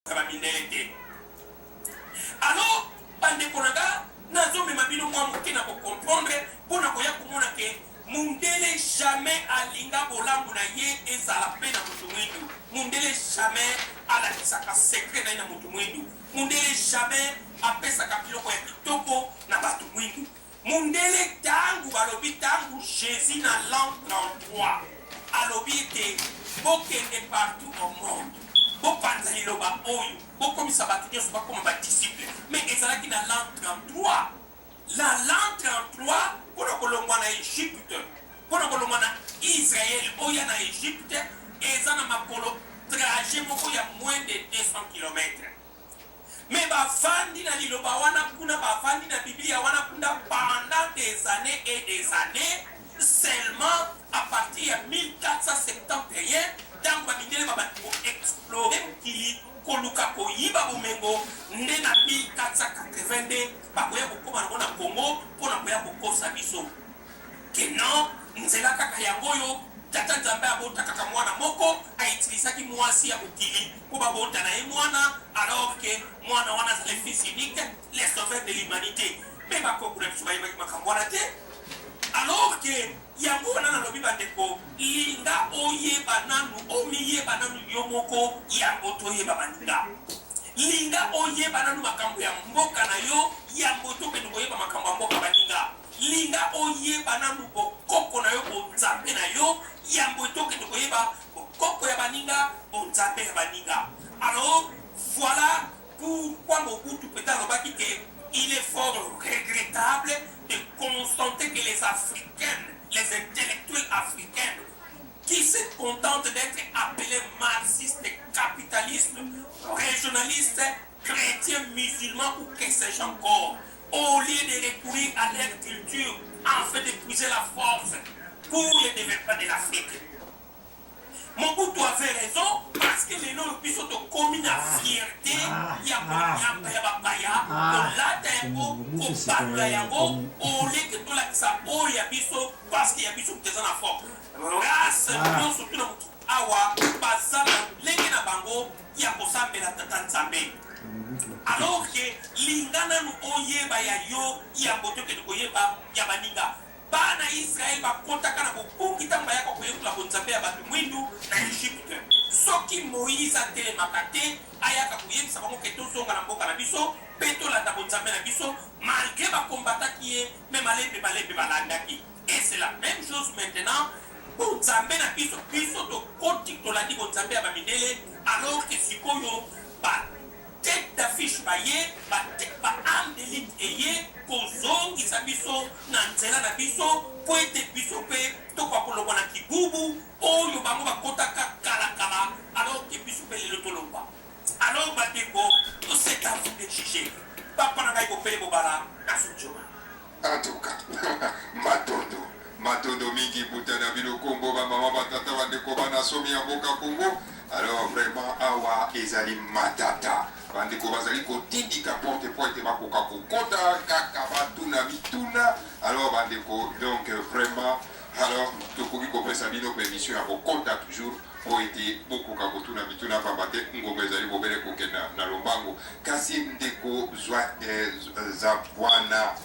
Ba mindele te. Alors ba ndeko na nga, nazo mema bino mwa moke na ko comprendre mpo na koya komona ke mundele jamais alinga bolamu na ye ezala mpe na mutu mwindu. Mundele jamais alakisaka secret na ye na mutu mwindu. Mundele jamais apesaka biloko ya kitoko na batu mwindu. Mundele tangu balobi tangu Jesus na l'an 33 alobi ete bokende partout au monde bopanza liloba oyo bokomisa batu nionso bakoma ba disciples mais ezalaki na l'an 33 la l'an 33 pona kolongua na Egypte pona kolongua na Israël oya na Egypte eza na makolo trajet moko ya moins de 200 kilomètres. Mais bavandi na liloba wana kuna, bavandi na biblia wana kuna pendant des annees et des annees, seulement à partir ya 1471 tango ba mindele babandi ko explorer mokili, koluka koyiba bomengo, nde na 1482 bakoya kokoma nango na Congo pona koya kokosa biso. Que non, nzela kaka yango oyo, Tata Nzambe abota kaka mwana moko, a utilisaki mwasi ya mokili po babota na ye mwana, alors que mwana wana azali fils unique, le sauveur de l'humanite. Mais ba koko na biso bayebaki makambo wana te. Alors que yango wana nalobi ba ndeko, linga oyeba nanu, omiyeba nanu yo moko yambo toyeba baninga. Linga oyeba nanu makambo ya mboka na yo yambo tokende koyeba makambo ya mboka baninga. Linga oyeba nanu bokoko na yo, bonzambe na yo, yambo ete okende koyeba bokoko ya baninga, bonzambe ya baninga. Alors voilà pourquoi Mobutu peut alobaki que il est fort regrettable de constater que les africaines, les intellectuels africaines qui se contentent d'être appelés marxistes, capitalistes, régionalistes, chrétiens, musulmans ou que sais-je encore, au lieu de recourir à leur culture afin de puiser la force pour le développement de l'Afrique. Mobutu avait raison parce que lelo oyo biso tokomi na fierté ya konyamba ya bapaya, kolata yango, kobalula yango au lieu que tolakisa oyo ya biso parce que ya biso moto eza na force. Race nyonso tu na mokili awa baza na lolenge na bango ya kosambela Tata Nzambe. Alors que linga nanu oyeba ya yo yambo tokende koyeba ya baninga. Bana Israël bakotaka na bobungi tango bayaka koyekola bonzambe ya bato mwindu na Egypte. Soki Moïse atelemaka te ayaka koyebisa bango ke tozonga na mboka na biso pe tolanda bonzambe na biso, malgre ba combataki ye mais malembe malembe balandaki. Et c'est la meme chose maintenant bonzambe na biso, biso tokoti tolandi bonzambe ya ba mindele alors que sikoyo ba tete d'affiche baye, ba ba ame d'elite eye kozongisa biso na nzela na biso po ete biso pe tokoka kolongwa na kibubu oyo bango bakotaka kala kala alors que biso pe lelo tolongwa. Alors ba ndeko c'est à vous de juger. Papa na ngai Bopele Bobala na Sundjoma. En tout cas matondo matondo mingi mbuta na bino kombo ba mama ba tata ba ndeko bana somi ya mboka Congo alors vraiment awa ezali matata ba ndeko bazali kotindika porte po ete bakoka kokota kaka batuna mituna alors ba ndeko donc vraiment alors tokoki kopesa bino permission ya kokota toujours po ete bokoka kotuna mituna pamba te ngonga ezali bobele kokenda na lombango. Kasi ndeko zwa eh, Zabwana,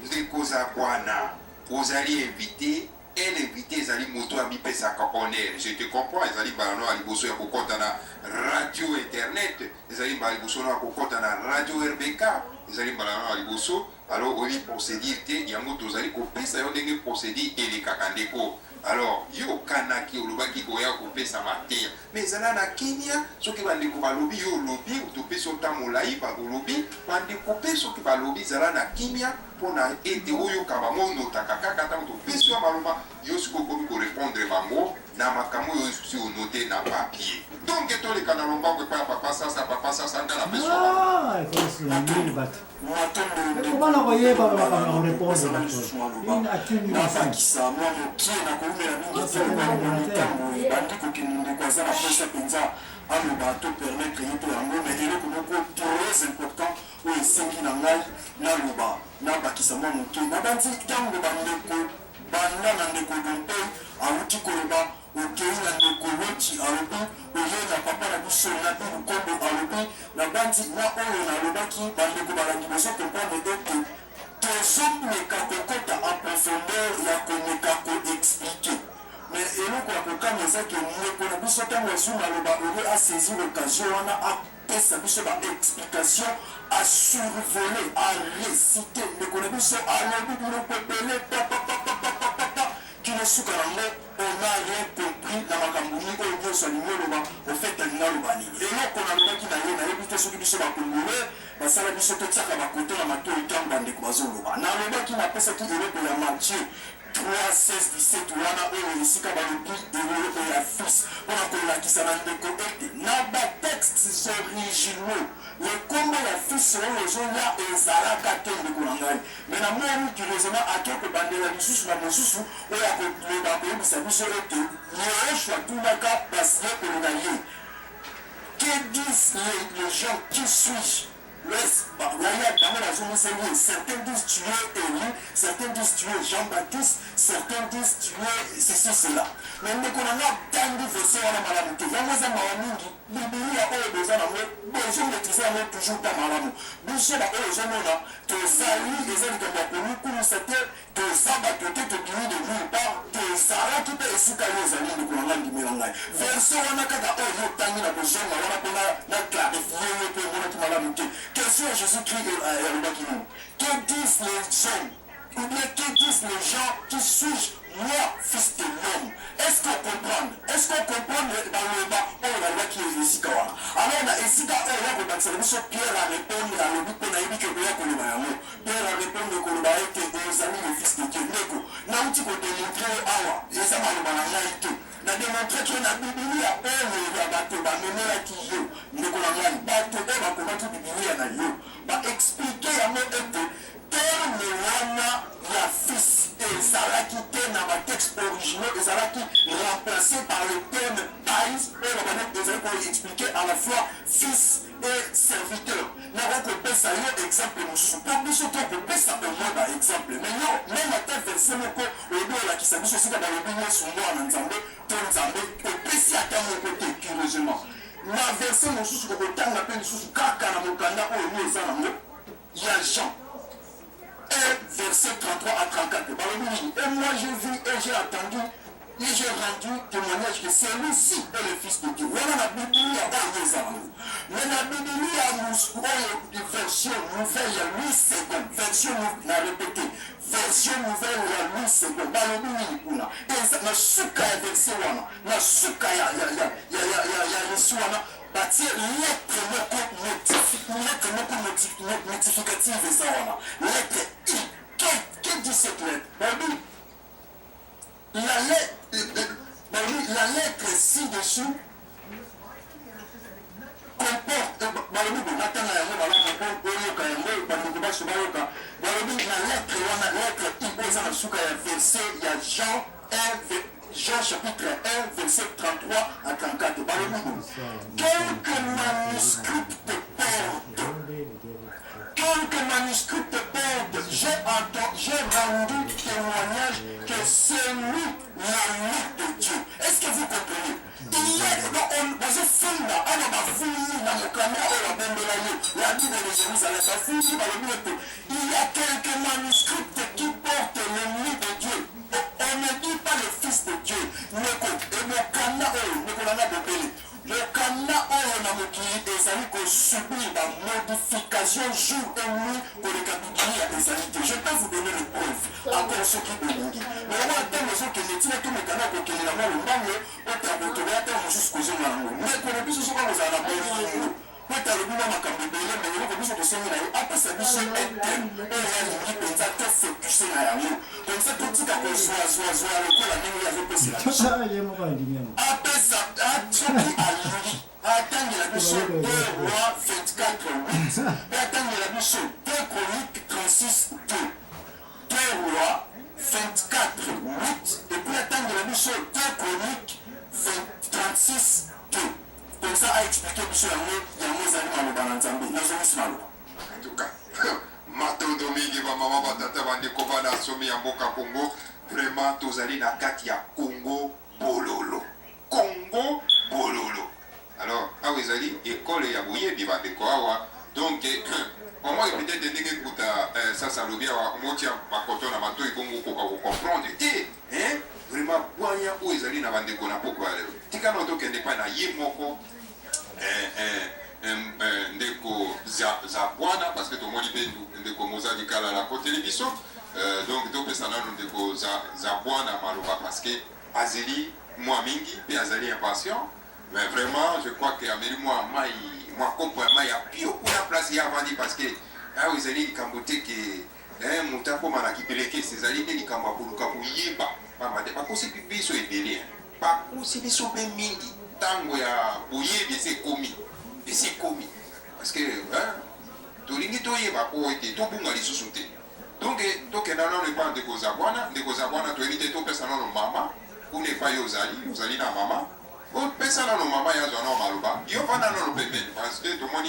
ndeko Zabwana, ozali invite, un invite ezali moto oyo amipesaka honneur. Je te comprends, ezali mbala no ya liboso ya kokota na radio internet, ezali mbala liboso no ya kokota na radio RBK, ezali mbala no ya liboso, alors oyebi procedure te, yango tozali kopesa yo ndenge procedure elekaka ndeko. Alors yo okanaki olobaki koya kopesa mateya mais zala na kimia soki ba ndeko balobi yo olobi topesi yo temps molayi ba olobi ba ndeko pe soki balobi zala na kimia pona ete oyoka bango onotaka kaka tango topesi yo maloba yo sikoyo okomi ko repondre bango na makambo oyo osi o note na papier donc toleka na lombango epai ya papa sasa papa sasa nga napesi yo maloba. Ah, Ekoma na koyeba makambo na korepondre bato. Une accumulation. Nabakisa mwa mokie na koumela mingi te lokola namoni ntango ebandi kokende ndeko aza na posa mpenza aloba to permettre ye mpe yango mais eloko moko très important oyo esengi na ngai naloba nabakisa mwa moke nabanzi ntango bandeko banda na ndeko Dompey awuti koloba Okeyi na ndeko Wetshi alobi, oye na papa na biso Nabi Lukombo alobi. Nabanzi na oyo nalobaki, bandeko balandi bozo comprendre ete tozomeka kokota en profondeur ya komeka ko expliquer. Mais eloko ya kokamwa eza ke ndeko na biso ntango azwi maloba, au lieu a saisir occasion wana apesa biso ba explication, a survoler, a reciter, ndeko na biso alobi biloko ebele papapapapapapa kino suka nango on n'a rien compris na makambo nini oyo nyonso alingi oloba. Au fait, alingi aloba nini? Eloko nalobaki na ye, nayebi te soki biso Bakongolais basala biso totiaka bakoto na matoi ntango bandeko bazoloba. Nalobaki, napesaki eloko ya Matthieu 3 16 17 wana, oyo esika balobi eloko ya fils, mpona kolakisa na ndeko ete na batextes originaux lekombo ya fils oyo ezoya ezalaka te. Ndeko na ngai, mais namoni curieusement ake kobandela lisusu na mosusu oyo akoloba, koyebisa biso ete Yehoshua atunaka bayekoli na ye: "Que disent les gens, qui suis-je?" Bango bazongiseli ye: "Certains disent tu es Élie, certains disent tu es Jean-Baptiste, certains disent tu es ceci, cela." Mais ndeko na nga atangi verset wana malamu te. Yango eza mawa mingi. Bibilia oyo boza nango, bozomaîtrise yango toujours ta malamu. Biso baoyo ozomona tozali, eza likambo ya komikumisa te. Toza bato te tobimi de nulle part. Tozalaki mpe esika yo ezali. Ndeko na ngai, ndimela ngai, verset wana kaka oyo yo otangi na kozonga wana mpona na clarifier yo mpe omonaki malamu te. Question ya Jésus Christ alobaki nini? "Que disent les hommes?" Ou bien "Que disent les gens, qui suis-je, moi, fils de l'homme?" Est-ce qu'on comprendre? Est-ce qu'on comprendre baloba oyo balobaki esika wana? Alors na esika oyo ya kobakisela biso, Pierre arépondre, alobi, mpo nayebi ke koya koloba yango, Pierre arépondre koloba ete ozali le Fils de Dieu. Ndeko, nauti kodémontrer awa, eza maloba na ngai te. Na démontreki yo na Bibilia oyo ya bato bamemelaki yo. Ndeko na ngai, bato oyo bakomaki Bibilia na yo baexpliquer yango ete terme wana ya fils ezalaki te na batexte originaux, ezalaki remplacé par le terme pais oyo babandi ezali koexpliquer à la fois fils et serviteur. Nakoki kopesa yo exemple mosusu mpo biso to kopesa au moins baexemple, mais yo même ata verset moko oyebi olakisa biso esika balobi Yesu mwana Nzambe to Nzambe, opesi ata moko te. Curieusement, na verset mosusu okotanga mpe lisusu kaka na mokanda oyo yo eza nango ya Jean 1 verset 33 à 34, balobi nini? "Et moi, j'ai vu et j'ai entendu et j'ai rendu témoignage que celui-ci est le Fils de Dieu." Wana na Bibilia oyo eza nango. Mais na Bibilia oyo version nouvelle ya Louis Segond, version, na répété, version nouvelle ya Louis Segond, balobi nini kuna? Eza na suka ya verset wana, na suka ya reçu wana, batie lettre moko notificative. Eza wana lettre I. Que dit cette lettre? Balobi la lettre, balobi la lettre ci-dessous comporte, balobi bo natanga yango malamu mpo oyoka yango, bandeko baso bayoka. Balobi na lettre wana, lettre I oyo eza na suka ya verset ya Jean 1, Jean chapitre 1 verset 33 à 34, balobi bo quelques manuscrits portent: J'ai rendu témoignage que c'est lui l'élu de Dieu." Est-ce que vous comprenez? Bazofunda awa, bafundi na mokanda oyo babembela yo, la Bible de Jérusalem. Bafundi, balobi ete il y a quelques manuscrits qui portent "l'élu de Dieu". On ne dit pas le Fils de Dieu. Ndeko, mokanda oyo, ndeko nanga bobele, mokanda oyo na mokili ezali kosubir bamodification jour et nuit koleka Bibilia ezali te. Je peux vous donner le preuve encore soki bolingi, mais yango ntango ezokende ntina tomekana kokende na mwa lombango otabotoboya ntango mosusu kozonga yango. Ndeko na biso, soki akozala na bolingo po ete alobi mwa makambo ebele, mais eloko biso tosengi na ye, apesa biso un thème oyo alingi mpenza tofocus na yango, comme ça totika kozwazwazwa lokola ndenge azopesela biso. Ye moko andimi yango. Apesa, soki alingi, atangela biso 2 Roi 24 8 mpe atangela biso 2 Chronique 36 2. 2 Roi 24 8 et puis atangela biso 2 Chronique 36 2, comme ça aexpliquer biso yango. Yango ezali maloba na Nzambe. Nazongisi maloba. En tout cas, matondo mingi, bamama, batata, bandeko, bana somi ya mboka Congo. Vraiment tozali na kati ya Congo bololo, Congo bololo. Alors awa ezali ekole ya boyebi, bandeko, awa. alobi awa, omotia bakoto na matoi bongo okoka kocomprendre te, hein? Vraiment, bwanya oyo ezali na bandeko na poko ya lelo. Tika na tokende epai na ye moko ndeko Zabwana, parce que tomoni mpe ndeko Mozali Kalala akoteli biso. Donc topesa nano ndeko Zabwana maloba, parce que azeli mwa mingi mpe azali impatient. Mais vraiment, je crois que ameli mwa mai, mwa kopo ya mai ya pio kuna place ye avandi, parce que awa ezali likambo te ke moto akóma na kipelekese. Ezali nde likambo ya koluka koyeba, pamba te bakosi biso ebele, bakosi biso mpe mingi. Ntango ya boyebi esi ekomi, esi ekomi, parce que tolingi toyeba po ete tobunga lisusu te. Donc tokenda nano epai ndeko Zabwana. Ndeko Zabwana, toyebi te, topesa nano mama kuna epai ozali, ozali na mama, opesa nano mama ya azwa nano maloba. Yo vanda nano pembeni, parce que tomoni.